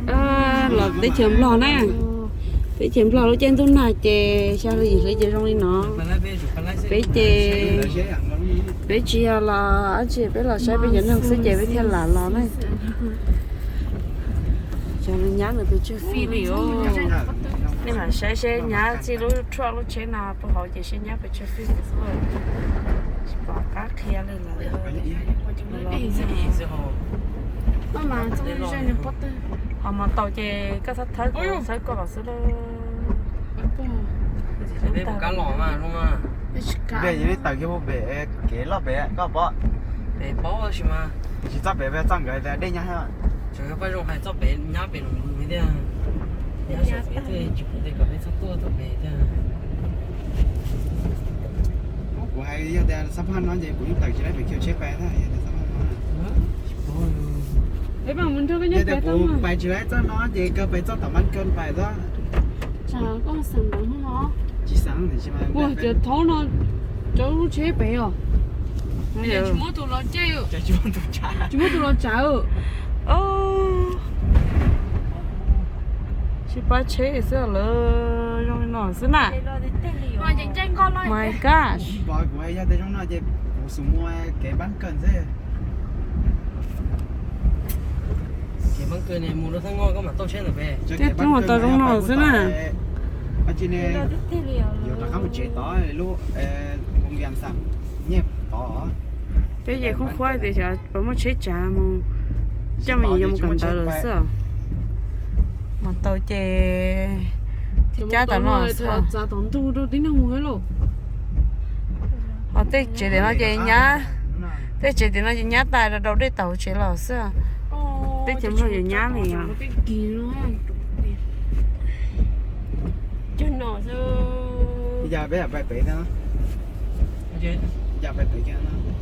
Los teb chaws Nplog na, teb chaws Nplog lub caij ntuj nag ces xya hli yim hli ces zoo li no. Peb ces peb tsis yog los dab tsi, peb los saib peb cov neeg xwb ces peb thiaj lam los na. Cov nyab nws pes tsawg fij li os. Nej mam saib seb nyab txij lub truck lub tsheb no puag hauv ces seb nyab pes tsawg fij xwb. Tsis pom qab qhia li lawm. Ho mas tau ces koj txhob thawb, thawb koj los xwb lauj. Peb puas kab los mas zoo na. Dej yeej tawm kiag pem kev loj pem koj pom. Pem paub tab sis mas tsis txoj pem, peb txoj nkawd tias dej nyab. Tseem yog Paj Zoo hais txoj pem nyab pem los mus tiag. Nyab saum pem thiaj tsis pom tej kom peb txhob tuaj txoj pem tiag. Kuv hais yog tias xab phaj no ces kuv yeej tawm tsis laib pem khiv tsheb pais thiab, yog tias xab phaj no. Peb mam mus nrog koj nyob pais tau mas. Pais tsis laib txoj no ces kawg pais txoj tom Npab Kawg pais xwb. Tsam koj xeem ntawd no. Tsis xeem, ua cas thaub no cov lub tsheb pem os. Tsis muab tus los tsav. Tsis pab tsheb xwb lawm, zoo li no xwb na. My gosh. Pom kuv yog tej zoo no ces kuv xum mus kev Npab Kawg xwb. Kev Npab Kawg mus rau thaj ngoj koj mam tau tsheb ntawm pem. Tej tub mas tau zoo no xwb na. Yuav rov qab mus tsev tod lub Moo Yam Xam nyiaj tod. Peb ces khoob khuab tias xyov puas muaj tsheb tsav mus coj me nyuam yaus mus kawm ntawv lawm xwb. Mas tau ces cab tom no xwb. Ho tej tsev tim no ces nyab, tej tsev tim no ces nyab tas rau dej tauv tsev los xwb. Teb chaws Nplog yuav nyab li os. Yog peb pais pem, yog pais pem kiag no.